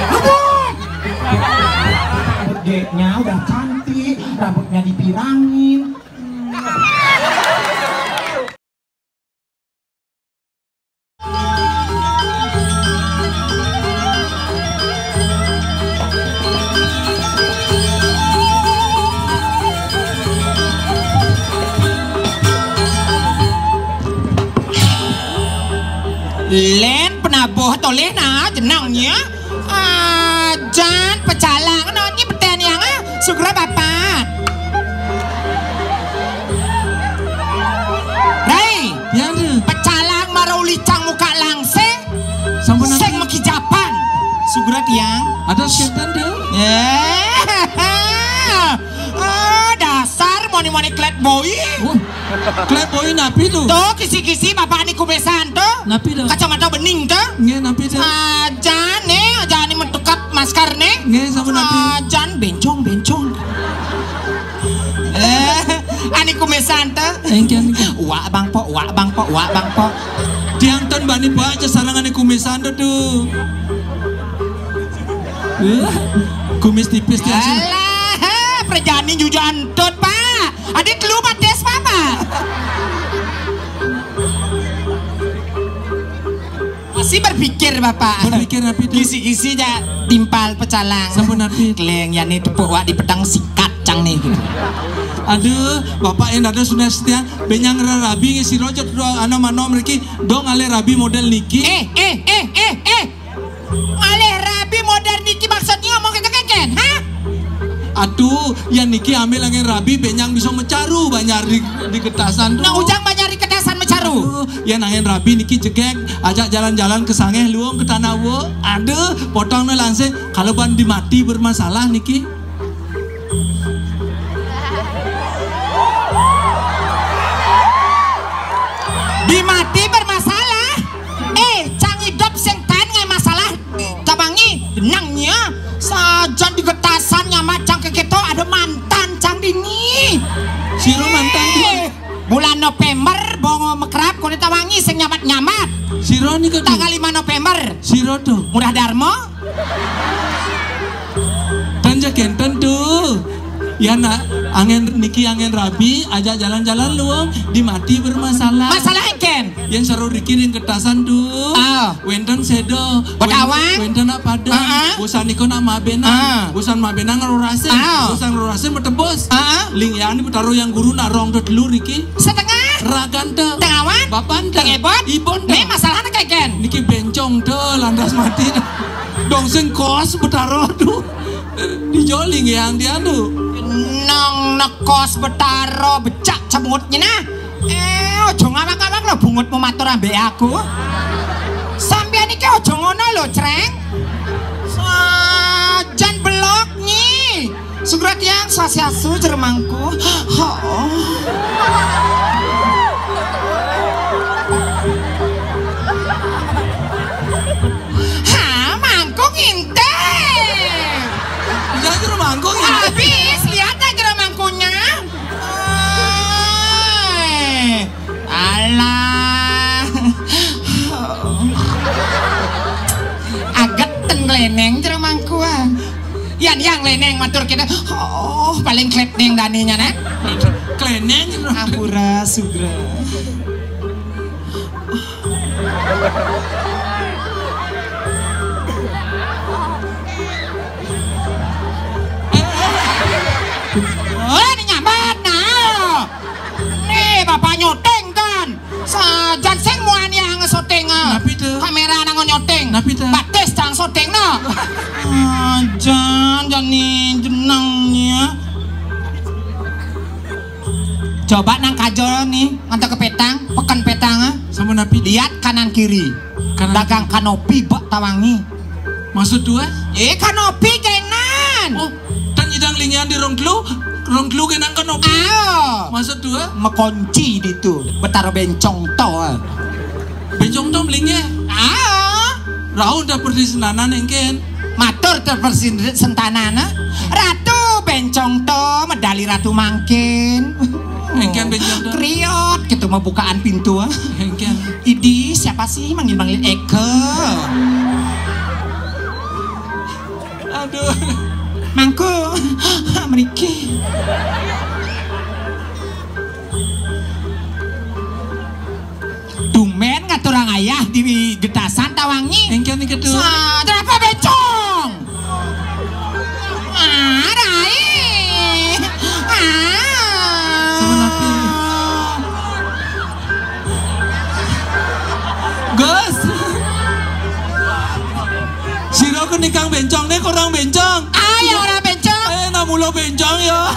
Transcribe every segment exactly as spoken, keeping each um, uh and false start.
Aduh. Rambut deknya udah cantik, rambutnya dipirangin. Lén penabuh tolih nah jenengnya. Ah, jan pecalang no nyi beten yang ah, sugra bapak. Rai, ya, pecalang mara ulicang muka langsing. Sampun sing makijapan. Sugra tiang. Ada setan deh. Eh. Ah, dasar moni-moni klet boy. Wah, klet boy napi tuh? Tuh, kisi-kisi bapak ni kumisan tuh. Napi tuh? Kacamata bening tuh. Nggih, napi tuh? Ajan nih, ajan nih metukap masker nih. Nggih, sampun napi? Ajan bencong, bencong. Eh, ani kumisan tuh. Engke, engke. Wak bangpok, wak bangpok, wak bangpok. Tiang ten bani pak aja sarang ani kumisan tuh tuh. Eh, kumis tipis tiang sih. Alah, perjani jujuan tut pak. Adi telu batis bapak. Masih berpikir bapak. Berpikir napi tuh? Kisi-kisi ja timpal pecalang. Sampun napi? Kleng ya nih tepuk wak di pedang sikat cang nih gitu. Aduh, bapak yang ada sudah setia benyang rabi ngisi rojet doang ano mano meriki dong ale rabi model niki. Eh, eh, eh, eh, eh. Alih rabi modern niki maksudnya ngomong kita keken, ha? Aduh, ya niki ambil angin rabi benyang bisa mecaru banyak di, di ketasan tuh. Nah, ujang banyak di ketasan mecaru. Aduh, ya angin rabi niki jegek, ajak jalan-jalan ke sangeh luung ke tanah wo. Aduh, potong nih langsing. Kalau ban dimati bermasalah niki. Dimati bermasalah. Eh, cang idop sing tan ngai masalah. Tabangi, nangnya sajan di getasan nyamat cang keketo ada mantan cang dini. Siro mantan tuh. Eh, bulan November bongo mekrab kone tabangi sing nyamat-nyamat. Siro nih tuh. Tanggal lima November. Siro tuh. Murah Darmo. Kan ja kenten tuh. Ya nak, angin niki angin rabi, ajak jalan-jalan luang, dimati bermasalah. Masalah engken. Yang seru dikiring ketasan tuh. Ah. Wenten sedo. Betawang. Wenten apa ada? Ah, ah. Usan iko nak mabena. Ah. Usan mabena ngerorase. Ah. Usan ngerorase metebus. Ah, ah. Ling yang ini betaro yang guru nak rong tuh telur iki. Setengah. Ragan tuh. Tengawan. Bapan tuh. Tengebon. Ibon tuh. Nih masalahnya kayak gen. Niki bencong tuh lantas mati. Dong sing kos betaro tuh. Dijoling yang dia tuh. Nang nekos betaro becak cemutnya nah. Eh, ojo ngawak-ngawak lo bungutmu matur ambek aku. Sampeyan iki ojo ngono lo, Creng. Sajan belok nyi. Sugra tiang swastiastu jeremangku. Oh. Ha, mangkung intip. Jangan jeremangkung intip. Habis, lihat aja jeremangkunya. Eh, alah. Aget ten leneng jeremangku ah. Yan yang leneng matur kita. Oh, paling kletning daninya nah. Kleneng. Ampura sugra. Oh, ini nyambat nah. Nih, bapak nyuting kan. Sajan sing muani yang syuting. Napi tuh? Kamera nang nyuting. Napi tuh? Batis cang syuting no. Ajan jani jenengnya. Coba nang kajo nih, ngantar ke petang, peken petang ah. Sama napi? Lihat kanan kiri. Kanan. Dagang kanopi bak tawangi. Maksud dua? Eh, kanopi kenan. Oh, tan nyidang lingian di rong telu, rong telu kenan kanopi. Ayo. Maksud dua? Mekonci ditu, betara bencong to. Bencong to melinge. Ayo. Rau udah perdi senanan engken. Matur terpersin sentanan. Ratu bencong to, medali ratu mangkin. Engken bencong to. Kriot, kita mau bukaan pintu. Engken. Idi, siapa sih manggil-manggil Eke? Aduh. Mangku, mriki. Tumben ngaturang ayah di getasan ta wangi. Engken niki, Dul. Sa-, kenapa bencong? Ah, Rai. Ah. Sebenarnya. Gus. Sira kenikang bencong nih, kurang bencong. Ah, ya ora bencong. Eh, nak mula bencong ya.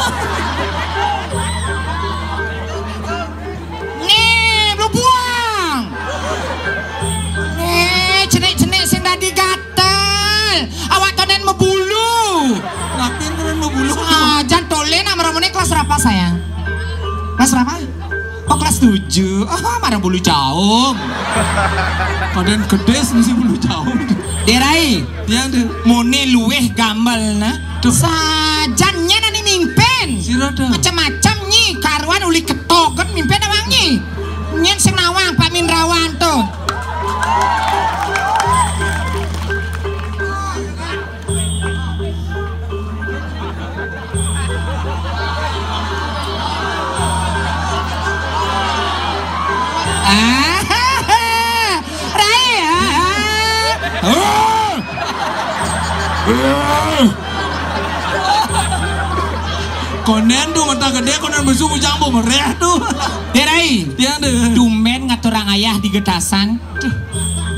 Nih, lu buang. Nih, cenik-cenik sing dadi gatel. Awak tonen mebulu. Ngapain tonen mebulu? Ah, jan tole nak meramune kelas berapa, sayang? Kelas berapa? Oh, kelas tujuh. Ah, marang bulu jaum. Kadang gedes mesti bulu jaum. Derai. Yang tuh. Mone luweh gambel nah. Tuh. Sajan nyen ani mimpin. Sira tuh. Macam-macam nyi, karuan uli ketogen mimpin awang nyi. Nyen sing nawang Pak Mindrawan tuh. Ah, Rai, ah, ah. Konen tuh mata gede, konen besuk ujang bu mereh tuh. Ya, Rai. Ya, deh. Tumben ngaturang ayah di getasan. Tuh,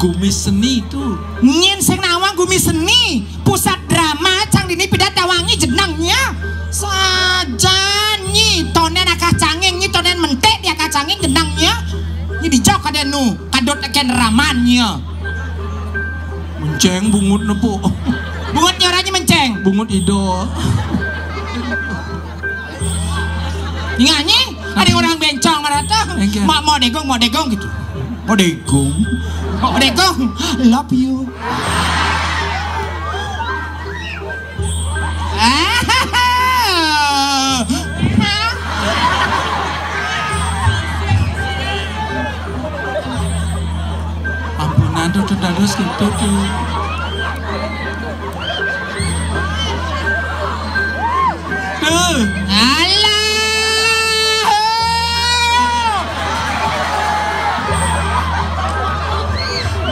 gumi seni tuh. Nyin sing nawang gumi seni, pusat drama cang dini pidat tawangi jenengnya. Sajan nyi tonen akah canging, nyi tonen mentik di akah canging jenengnya. Nyi dijok kadenu, kadut ken ramannya. Menceng bungut nepo. Bungut nyoranya menceng. Bungut ido. Nyanyi, ada orang bencong marata. Enggak. Mak mau degong, mau degong gitu. Mau degong. Mau degong. Love you. Ampunan tuh, tuh, dados gitu tuh. Tuh. Alah.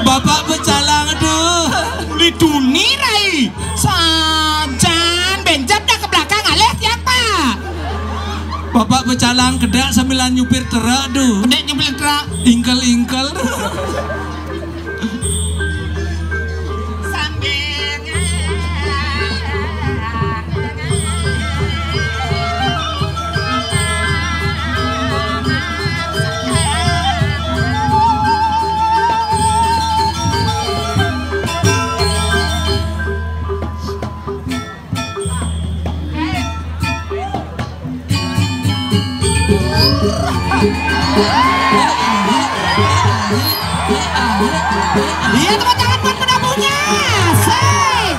Bapak pecalang tuh. Uli duni, Rai. Sajan, benjep dah ke belakang, alih tiang, Pak. Bapak pecalang kedak sambilan nyupir truk tuh. Kedak nyupir truk. Ingkel-ingkel. Iya, tepuk tangan buat penabuhnya. Asik.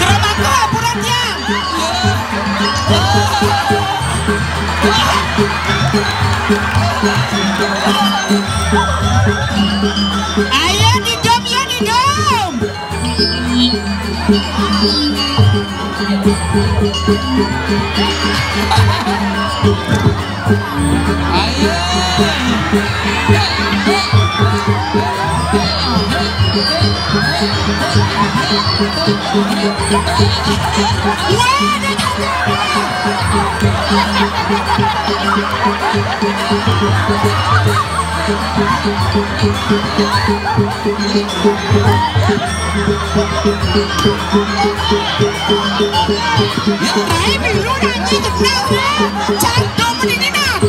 Jero mangko, ampura tiang. Ayo didom, ya didom. Ayo. Wah, Rai milu nyanyi gendang, Rai. Cari dong mendingan.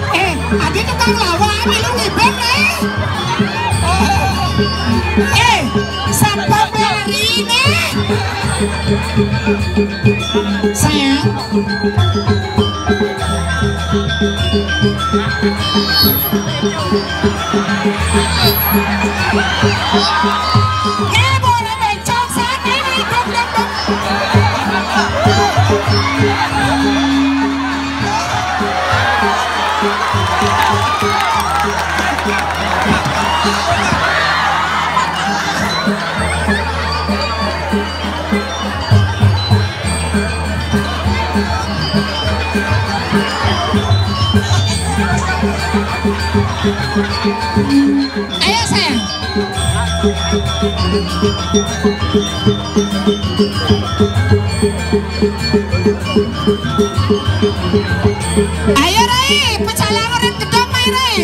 Eh, adi tukang lawak, milu ngibing, eh. Eh, sapa bariné? Sayang. Eh, boleh bencong sana, eh, duk, duk, duk. Ayo, sayang. Ayo, Rai, pecalang orang gedong, Rai.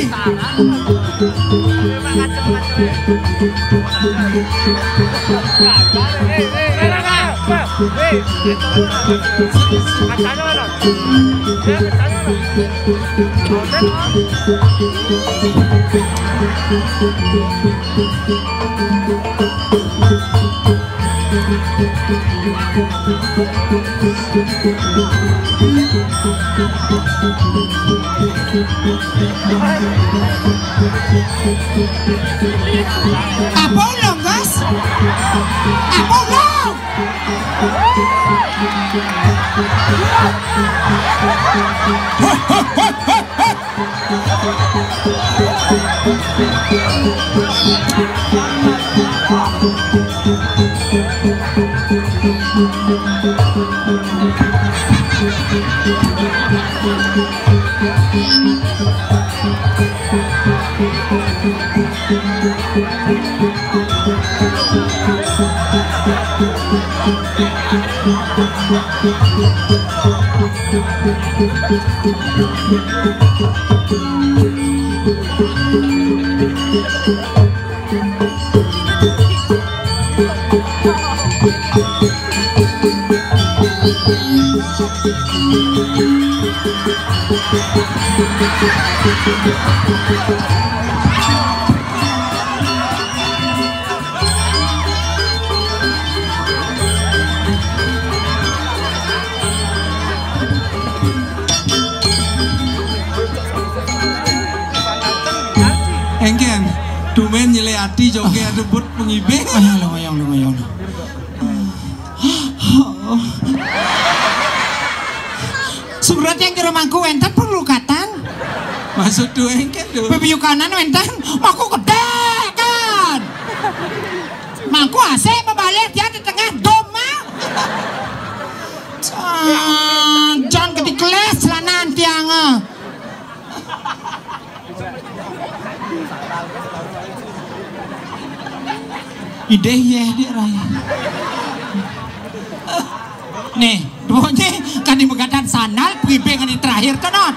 Apa ulung, Gus? Apa ulung? Engken, tumben nyelek ati joget rebut pengibing. Ayo, lo ngoyong, lo ngoyong. Surat yang jero mangku wénten perlu katang. Maksud tuh engken tuh. Bebiyukanan wénten, mangku gedé kan. Mangku asik bebalih tiang di tengah dom mah. Ah, jan gedé keles celanan tiang, ah. Idéh yéh dia, Rai. Nih, duanya kan di begadan sandal, pengibing di terakhir, tenot.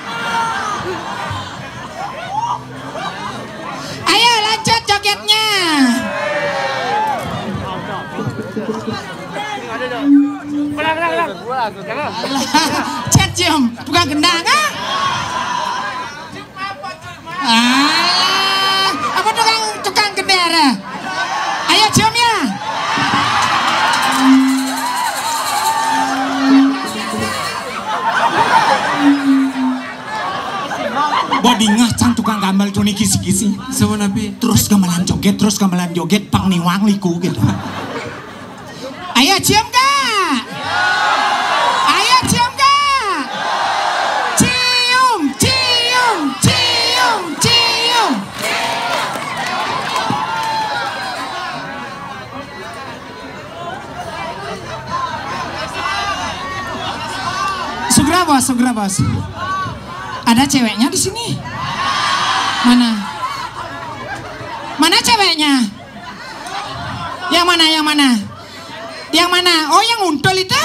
Ayo, lanjut jogetnya. Alah, cet cium, bukan gendang, ah? Alah, apa tukang, tukang gendera? Ayo, cium ya. Bodingah cang tukang gambel cuni kisi-kisi. Sama napi. Terus gamelan joget, terus gamelan joget, pang niwang liku gitu. Ayo, cium gak? Sugra, bos, sugra, bos. Ada ceweknya di sini? Mana? Mana ceweknya? Yang mana, yang mana? Yang mana? Oh, yang untul itu.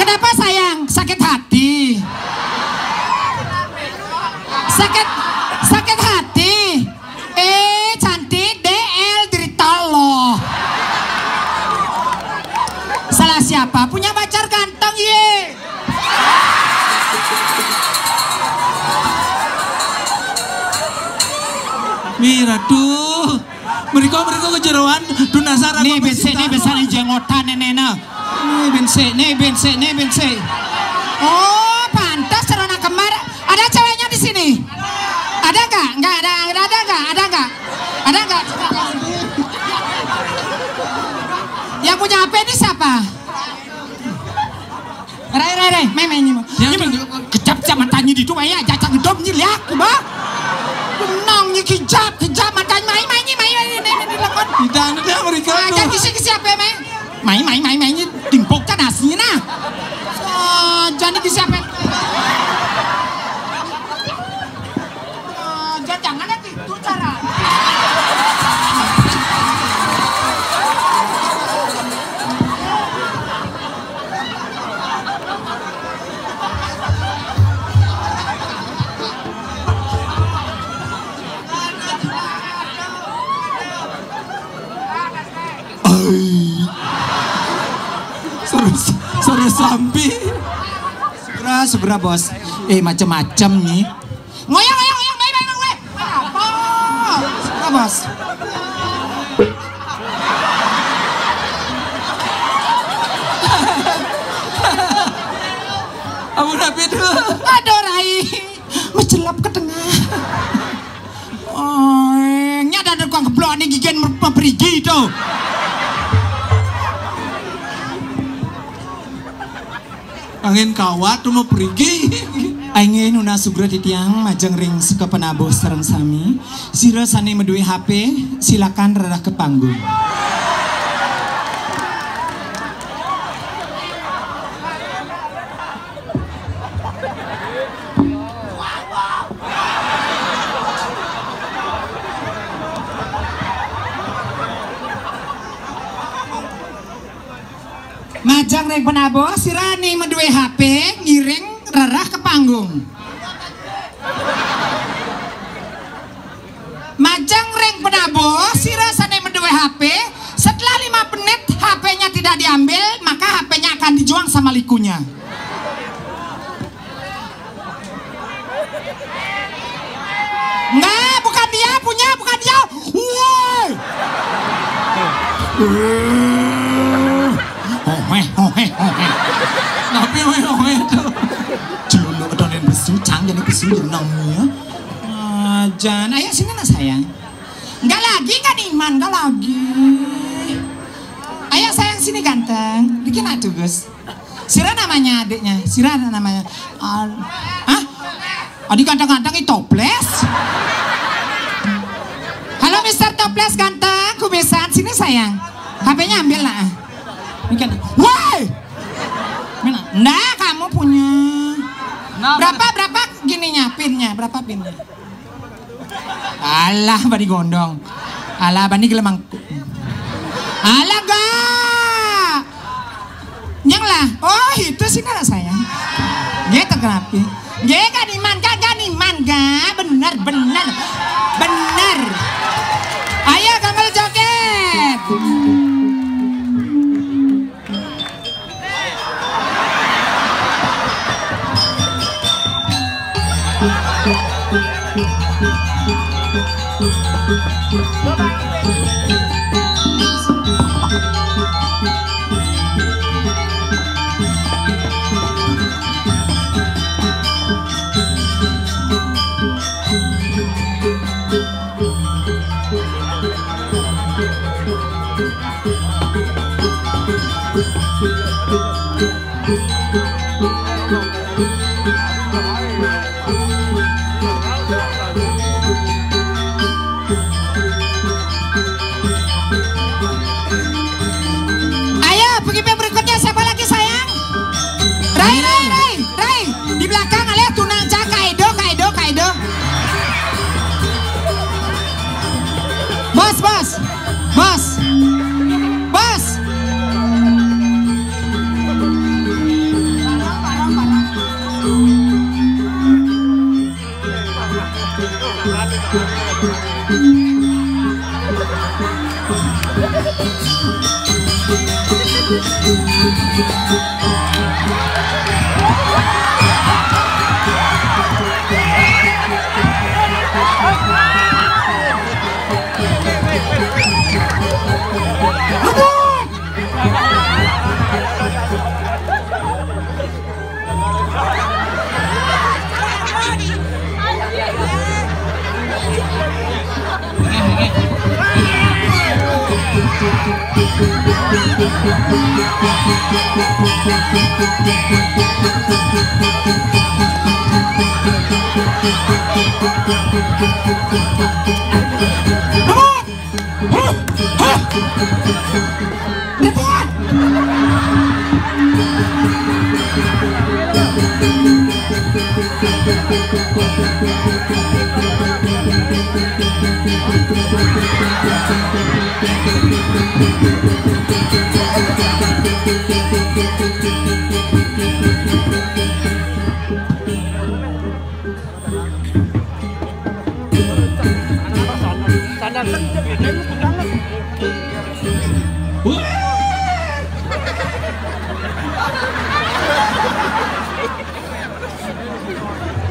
Kenapa, sayang? Sakit hati. Sakit, sakit hati. Eh, cantik, D L, derita lo. Salah siapa? Punya pacar ganteng, ye. Mira tuh. Mereka, mereka kejeroan, tuh nasar. Nih, apa bensik, nih, besar nih, jengotan, nih, nih, nah. Nih, bensik, nih, bensik, nih, bensik. Oh, pantas cerona kembar. Ada ceweknya di sini? Ada nggak? Nggak ada, ada, ada nggak? Ada nggak? Ada nggak? Yang punya H P ini siapa? Rai, rai, rai, mai, mai, nyi, mai. Ya, ini, ya, mai, ya. Kejap, kejap, matanya di itu, mai, aja, aja, gedom, nyi, lihat, coba. Tenang, nyi, kejap, kejap, matanya, mai, mai, nyi, mai, mai, mai, mai, mai, lakon. Tidak ada, mereka. Ah, tuh. Jangan kisi, kisi apa, mai? Mai, mai, mai, mai, nyi, timpok, kan, aslinya, nah. Ah, jangan kisi apa. Ah, jangan, jangan, itu cara. Ai. Seru, seru sampi. Segera, segera, bos. Eh, macam-macam nih. Ngoyang, ngoyang, ngoyang, baik, baik, baik, baik. Apa? Apa, bos? Ampun, apa itu? Aduh, Rai. Mencelap ke tengah. Oh, nya ada tukang geblok nih, gigian mer-, perigi itu. Angin kawat tuh mau pergi. Angin nunas sugra titiang majeng ring seka penabuh sareng sami. Sira sane maduwe H P, silakan rerah ke panggung. Majeng ring penabuh, sira ane maduwe H P, ngiring rerah ke panggung. Majeng ring penabuh, sira sane maduwe H P, setelah lima menit H P-nya tidak diambil, maka H P-nya akan dijuang sama likunya. Enggak, bukan dia punya, bukan dia. Woi. Hohe, hohe, hohe. Tapi hohe, hohe itu. Celuluk adonan besu, cang jadi besu, jadi nang ya. Ah, jangan, ayo sini, nak, sayang. Enggak lagi, kan Iman, enggak lagi. Ayo, sayang, sini, ganteng. Bikin atuh, Gus. Sira namanya adiknya, Sira namanya. Al-, hah? Adi ganteng-ganteng, i toples. Halo, Mister Toples ganteng, kumisan, sini, sayang. H P-nya ambil lah. Ini kan, woi! Mana? Nggak, kamu punya. Berapa, berapa gininya, pinnya? Berapa pinnya? Alah, bani gondong. Alah, bani gelemang. Alah, ga. Nyang lah. Oh, itu sih, nara, sayang. Gitu, kerapi. Nggih, Kak Niman, Kak, Kak Niman, Kak. Bener, bener. Bener. Ayo, gambar joget. Ayo, pengiring berikutnya siapa lagi, sayang? Rai, Rai, Rai.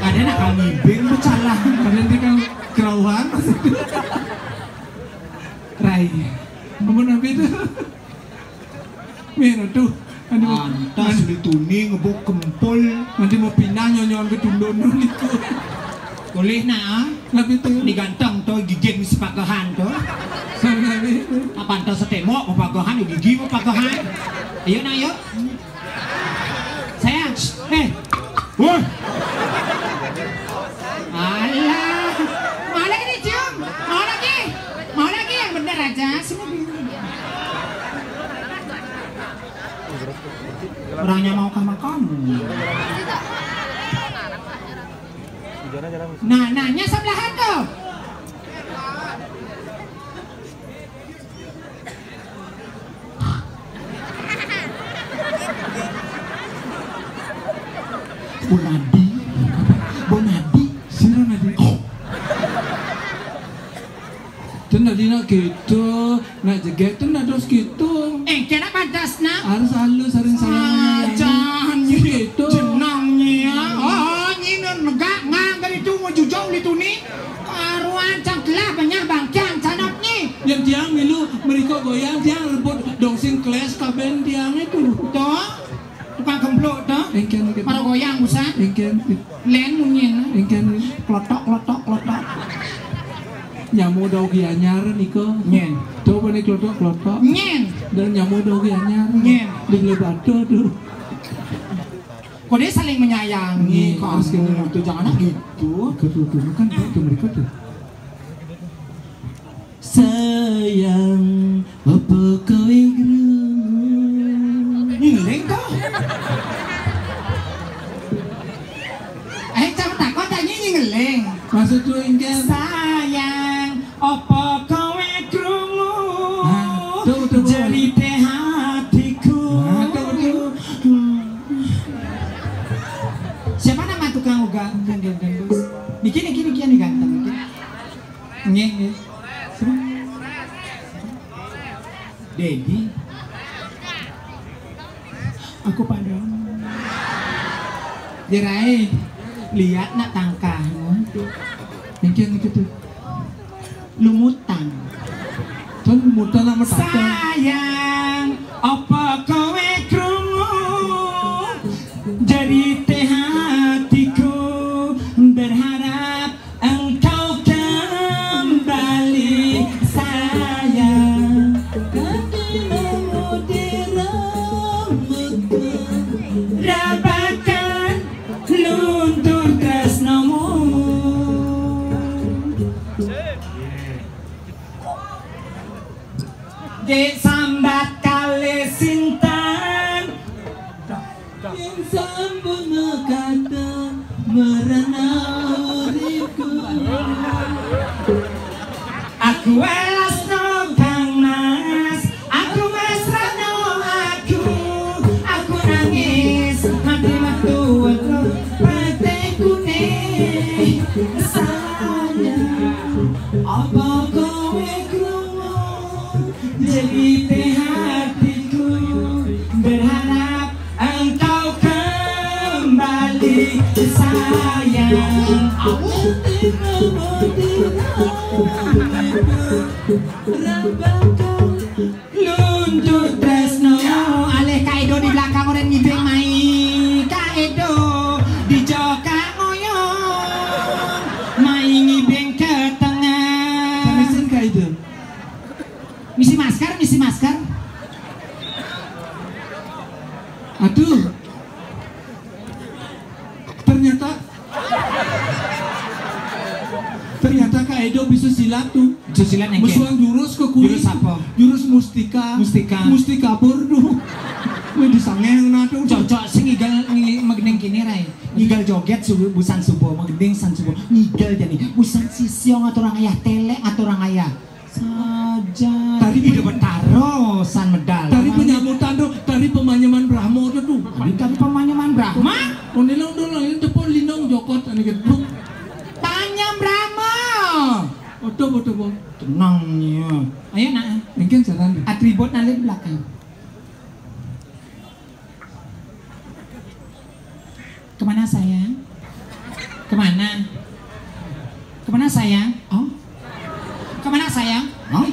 Ada nak kami bing pecalah. Ada nanti kau kerauhan. Rai. Ampun, apa itu? Mir, aduh. Aduh. Antas dituni ngebuk kempul. Nanti mau pindah nyonyon ke tundun niku. Boleh nak, ah? Tapi tu. Ni ganteng tu, gigit ni sepakehan tu. Sama habis tu. Apa antas setemok, mau pakehan, gigi mau pakehan. Ayo nak, ayo. Sayang, shh, eh. Woi. Alah. Mau lagi dicium? Mau lagi? Mau lagi yang bener aja. Sini. Orangnya mau sama kamu. Nah, nanya sebelahan tuh. Bonadi. Bonadi. Sira Nadi. Oh. Ten tadi nak gitu, nak jeget ten dados gitu. Eh, kena pantas nak. Harus halus, harus sayang. Ajan gitu. Jenang nya. Oh, nyi negak ngang dari tu mau jujung di tuni. Karuan cangkelah banyak bangkian canap nyi. Yang tiang milu mereka goyang, tiang rebut dongsing kelas kaben tiang itu. Tuh. Tukang gemblok to. Engken, engken. Maro goyang busan. Engken. Len munyin. Engken. Klotok, klotok, klotok. Nyamo dau ki anyar niko. Nyen. Coba nih klotok, klotok. Nyen. Dan nyamo dau ki anyar. Nyen. Di batu tuh. Kok dia saling menyayangi. Nyen, kamu harus kayak gitu. Tuh, jangan gitu. Betul, betul. Kan baik tuh mereka tuh. Sayang, apa kowe krungu? Ngeling to? Eh, cang takon tak nyanyi ngeling. Maksudku engken. Sayang, apa kowe krungu? Ah, tuh, tuh, tuh. Jerite hatiku. Ah, tuh, tuh. Hmm. Siapa nama tukang uga? Niki, niki, niki, niki ganteng. Nggih, nggih. Dedi. Aku padahal. Jerai, lihat nak tangkahmu. Niki, niki tuh. Lumutan. Kan lumutan nak metata. Sayang, apa kowe krungu? Jerite hatiku, berharap engkau kembali, sayang. Kaki memudi rambutku, rabakan luntur tresnamu. Disambat kalih sinten? Yen sampun kata merana uripku. Aku welasno kang mas, aku mesrano aku, aku nangis hati metu petekune. Sayang, apa kowe krungu? Jelite hatiku, Sayang, aku. Luntur tresno, alih Kak Edo di belakang orang ngibing mai. Kak Edo di jokak ngoyong, mai ngibing ke tengah. Panesin Kak Edo. Misi masker, misi masker. Aduh. Ternyata, ternyata Kak Edo bisa silat tuh. Bisa silat nggih. Mesuang jurus ke kulit. Jurus apa? Jurus mustika. Mustika. Mustika burdu. Wih, disangeng nah tuh. Cocok sing ngigal ngi-, megending kini, Rai. Ngigal joget su-, busan subuh, megending san subuh. Ngigal jani. Busan sisiong atau orang ayah, telek atau orang ayah. Saja. Tari Ida Betara san medal. Tari penyambutan tuh, tari pemanyaman Brahma tuh tuh. Tari, tari pemanyaman Brahma. Onela udah lah, ini tepung lindung jokot, ini gitu. Panyam Brahma. Oto, oto, bo. Tenang ya. Ayo nak. Mungkin jalan. Atribut nalin belakang. Kemana sayang? Kemana? Kemana sayang? Oh? Kemana sayang? Oh?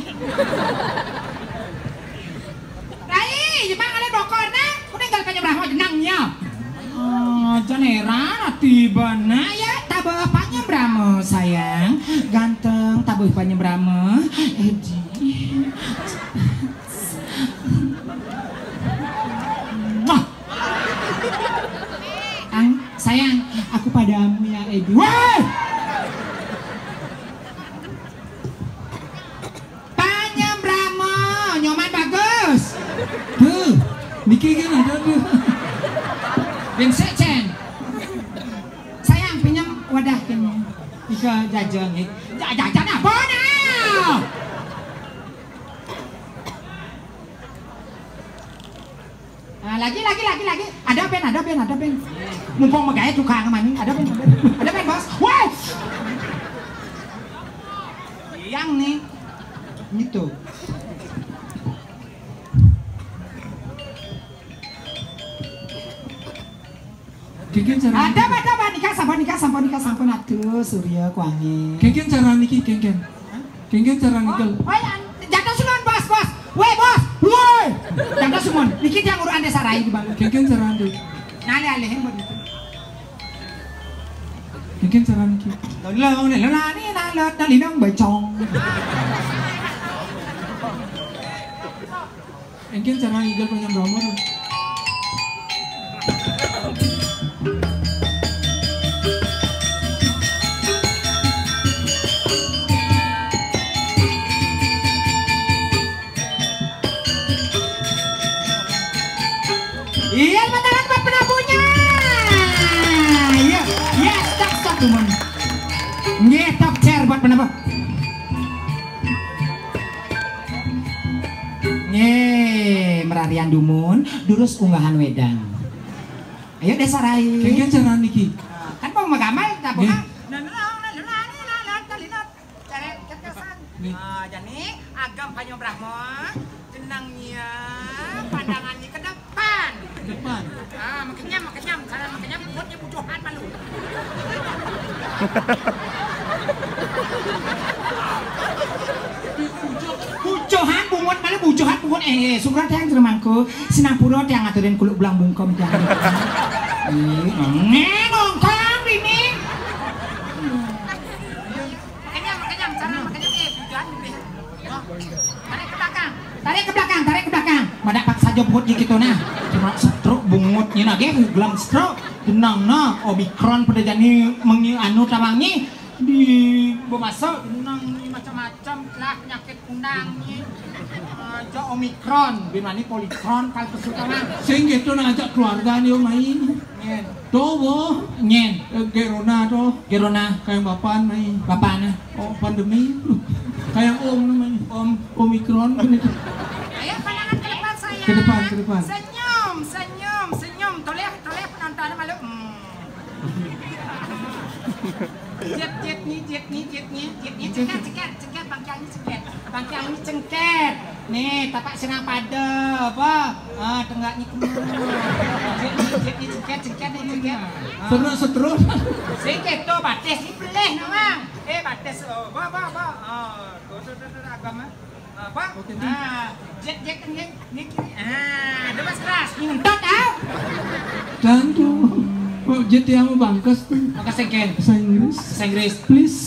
Rai, jemang kalian bokor nah. Udah nggak banyak berapa jenangnya. Oh, jangan heran tiba nak ya, tabah panjang berama sayang. Ganteng, tabah panjang berama. Edi. Wah. Ang, sayang, aku padamu ya, Edi. Wah! Panyembrama, nyoman bagus. Tuh, niki kan ada tuh. Bin secen. Sayang, pinjam wadah kene. Ika jajan, eh. Ja-, jajan apa nah? Ah, lagi, lagi, lagi, lagi. Ada pen, ada pen, ada pen. Mumpung megaya tukang maning, ada pen, ada pen. Ada pen, bos. Wes. Yang nih. Gitu. Kengken cara. Ada, ada, ada. Nikah sampun, nikah sampun, nikah sampun. Aduh, Surya kuangi. Kengken cara niki, kengken. Kengken cara niki. Oh, oh, ya. Jatuh sumun, bos, bos. Woi, bos. Woi. Jatuh sumun. Niki dia nguruan desa rai di balik. Kengken cara niki. Nale alehin buat itu. Kengken cara niki. Lolong, lolong, lolong, lolong, lolong, becong. Engken cara ngigal panyembrama. Iya, tepuk tangan buat penabuhnya. Iya, iya, stop, stop, Dumun. Nggih, top chair buat penabuh. Nggih, merarian dumun, durus unggahan wedang. Ayo, Desa Rai. Kengken cara niki. Kan mau magamal, tak buka. Nggih. Nah, nah, nah, nah, nah, nah, nah, nah, nah. Cara ketesan. Nggih. Ah, jani agam panyo Brahma, jenang nia, pandangan ni ke depan. Depan. Ah, makenyam, makenyam, cara makenyam, buatnya bujuhan malu. Bujuhan bungut, malu bujuhan bungut. Eh, eh, surah tiang jeremangku, sinampura tiang aturin kuluk belang bungkem tiang. Eh, eh, ngongkong, bini. Makenyam, makenyam, cara makenyam, eh, bujuhan, bini. Tarik ke belakang. Tarik ke belakang, tarik ke belakang. Madak paksa jemput je gitu nah. Cuma stroke bungutnya nah, geh, gelam stroke. Tenang nah, Omicron pada jani mengi anu tamangi di bemasa tenang ni macam-macam lah penyakit undang ni. Eh, jo Omicron, bimani Policron kalau pesuka mah. Sing gitu nah ajak keluarga ni main. Nyen. Tuh, boh. Nyen. Eh, Gerona tuh. Gerona. Kayak bapan main. Bapan nah. Oh, pandemi. Kayak Om namanya. Om. Omicron. Ayo, pandangan ke depan saya. Ke depan, ke depan. Senyum, senyum, senyum. Toleh, toleh penonton malu. Hmm. Jet, jet ni, jet ni, jet ni, jet ni. Ceket, ceket, ceket. Bangkiang ni ceket. Bangkiang ni ceket. Nih, tapak serang pada apa? Ah. Tenggaknya kemana? Cek, cek, cek, cek, cek, cek. Seru, seru. Sing kéto batis ni belih, Mang. Eh, batis, oh, ba, ba, ba. Ah, tuh, tuh, tuh, tuh, agama. Apa? Oke, tuh. Ah, jet, jet, jet, jet, jet. Ah, ada mas keras. Ngentot, ah. Dan tuh, kok jet yang mau bangkes tuh? Maka sengken. Bahasa Inggris. Bahasa Inggris. Please.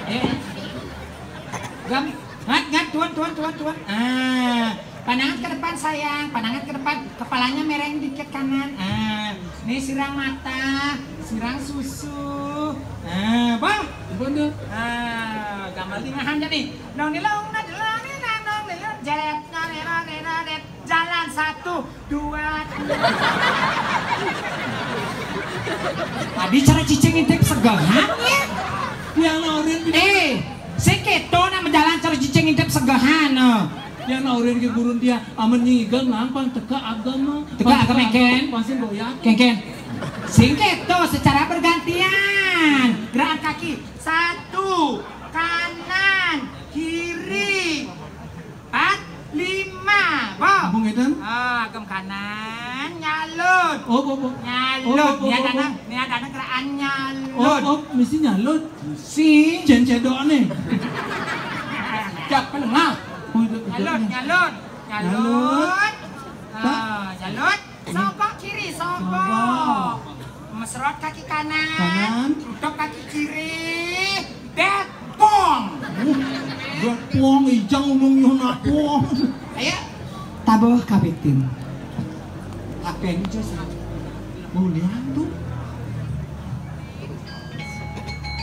Eh. Gam, ngat, ngat, tuan, tuan, tuan, tuan. Ah, pandangan ke depan, sayang. Pandangan ke depan. Kepalanya mereng dikit kanan. Ah, ini sirang mata, sirang susu. Ah, bang. Apa tuh? Ah, gambar lingahan jadi. Nong nilong, nong nilong, nong nilong, nong nilong, jeret, nong nilong, nong nilong, jeret. Jalan satu, dua, tiga. Tadi cara cicing ngintip segehan ya? Yang laurin. Eh, sing kéto nak menjalan cara cicing ngintip segehan, eh. Yang laurin ke gurun dia, amun nyinggang lampang teka agama. Teka agama, Ken. Pasti goyang. Ken, Ken. Sing kéto secara bergantian. Gerakan kaki. Satu, kanan, kiri. Empat, lima. Bo. Abang Edan? Ah, agem kanan, nyalut. Oh, bo, bo. Nyalut. Oh, bo, bo, ni bo, ada bo. Nang, ni ada nang gerakan nyalut. Oh, oh, mesti nyalut. Si. Cen cedok ni. Cak pelengah. Oh, itu, itu nyalut, ni. Nyalut, nyalut. Nyalut. Ah, nyalut. Sogok kiri, sogok. Sogok. Mesrot kaki kanan. Kanan. Tutup kaki kiri. Depong. Uh, depong, ijang ngomong nyoh napong. Ayo. Tabuh kapitin. Apa ini, Jos? Mulian tuh.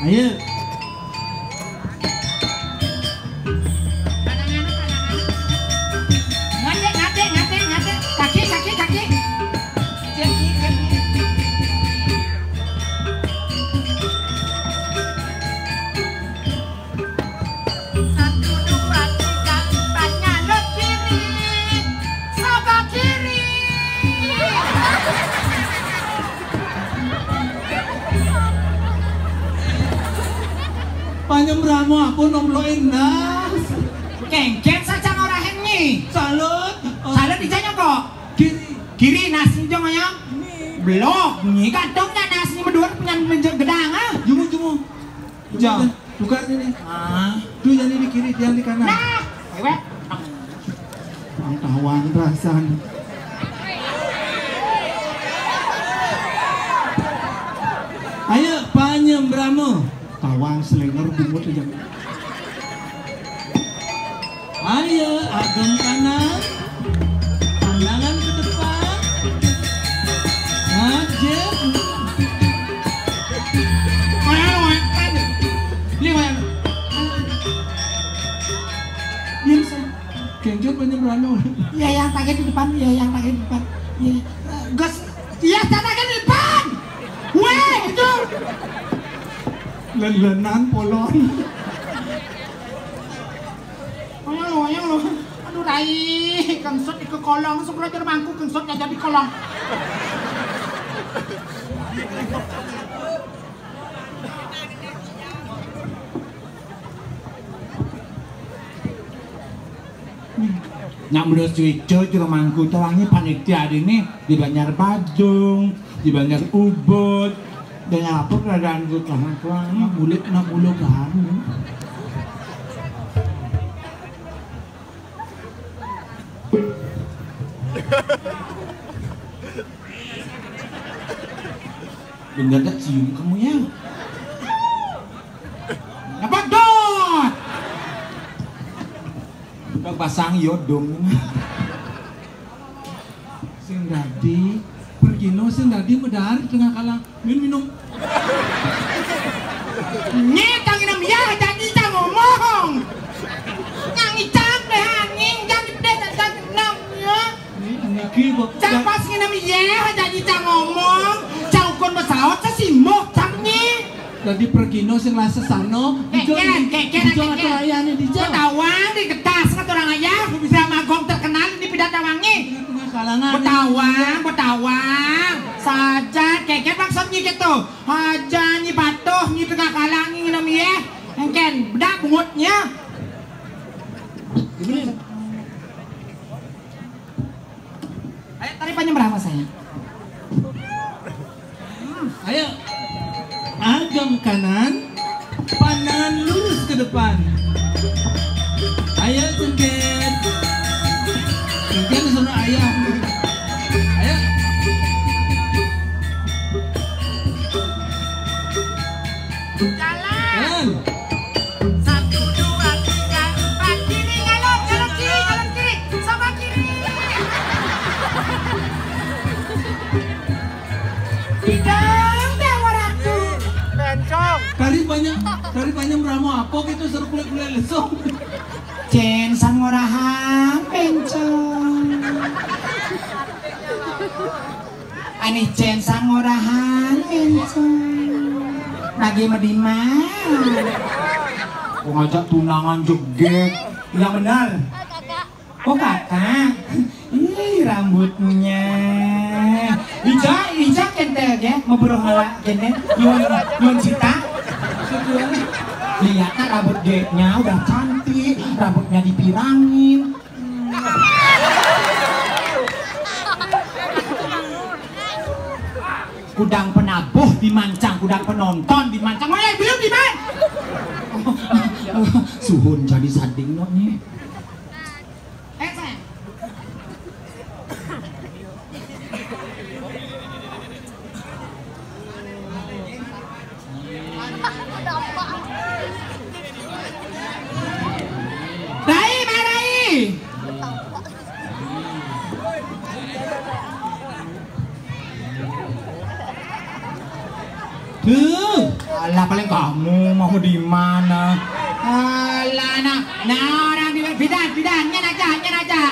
Ayo. Ngadek, ngadek, ngadek, ngadek. Kaki, kaki, kaki. Kaki, kaki. Satu, dua, tiga, empat, nyalut kiri. Sogok kiri. Panyembrama pun nomblokin das. Kengken saja ngorahin nyi. Salut. Salut dijanya kok. Kiri. Kiri nasi jong ayam. Blok nyi kantongnya nasi medua punya gedang ah. Jumu, jumu. Jauh. Tukar ini. Ah. Tuh, yang di kiri, yang di kanan. Nah, ewek. Pangtawan perasaan. Ayo, panyembrama. Tawang selenger bungut aja. Ayo, agem kanan. Pandangan ke depan. Ngajak. Mana, mana? Ini mana? Ini saya. Genjot banyak beranu. Iya, yang pakai di depan, iya, yang pakai di depan. Iya. Gus, iya, saya pakai di depan. Weh, itu. Lelenan polon. Ayo lo, ayo lo. Aduh, rai, kengsut di kolong, syukur aja mangku kengsutnya jadi kolong. Nak mulai suico jero mangku tewangi panitia ini di Banjar Badung, di Banjar Ubud, dan apa keadaan gue tahan tuang nak mulut nak mulut baru. Bener tak cium kamu ya? Apa dot? Kau pasang yodong. Sing dadi, pergino sing dadi medar tengah kalang. Min minum. Nyé kang inem ya, janji cang ngomong. Nyang icang deh angin, janji pedih dan cang genam ya. Ini lagi kok. Cang pas nginem ya, janji cang ngomong. Cang ukun pesawat, cang simbok, cang nyé. Dadi pergino sing lah sesano, Keken, dijong, keken, dijong keken. Atau ayah nih dijong. Betawang di getas, kata orang ayah. Bisa magong terkenal ini pidat tawangi. Tengah-tengah kalangan. Betawang, betawang. Saja, keken maksudnya gitu. Haja nyi patuh nyi tengah kalang nyi nginem yeh. Engken bedak bungutnya. Gimana? Tari panyembrah, Mas, saya. Ayo. Agam kanan, pandangan lurus ke depan. Ayo, cengket. Cengket di sana, ayah. Ayo. Jalan. Jalan. Satu, dua, tiga, empat. Kiri, ngalor, ngalor kiri, ngalor kiri. Sama kiri. Sidang Dewa Ratu. Bencong. Tari banyak, tari banyak meramu apa gitu, seru kulit-kulit lesung. Cén sang ngorahang bencong. Anih cén sang ngorahang bencong. Lagi mediman. Kok ngajak tunangan jegek. Yang benar. Oh, kakak. Ih, rambutnya. Ija, Ija kentel ya, ngebroh ngala kentel. Nyuan, nyuan cita. Lihat kan rambut deknya udah cantik, rambutnya dipirangin. Kudang penabuh dimancang, kudang penonton dimancang. Weh, belum diman. Suhun jadi sanding no nih. Eh, sayang. Rai, Rai. Tuh, alah paling kamu mau di mana? Alah, nah, nah, orang di bidan, bidan, nyen aja, nyen aja.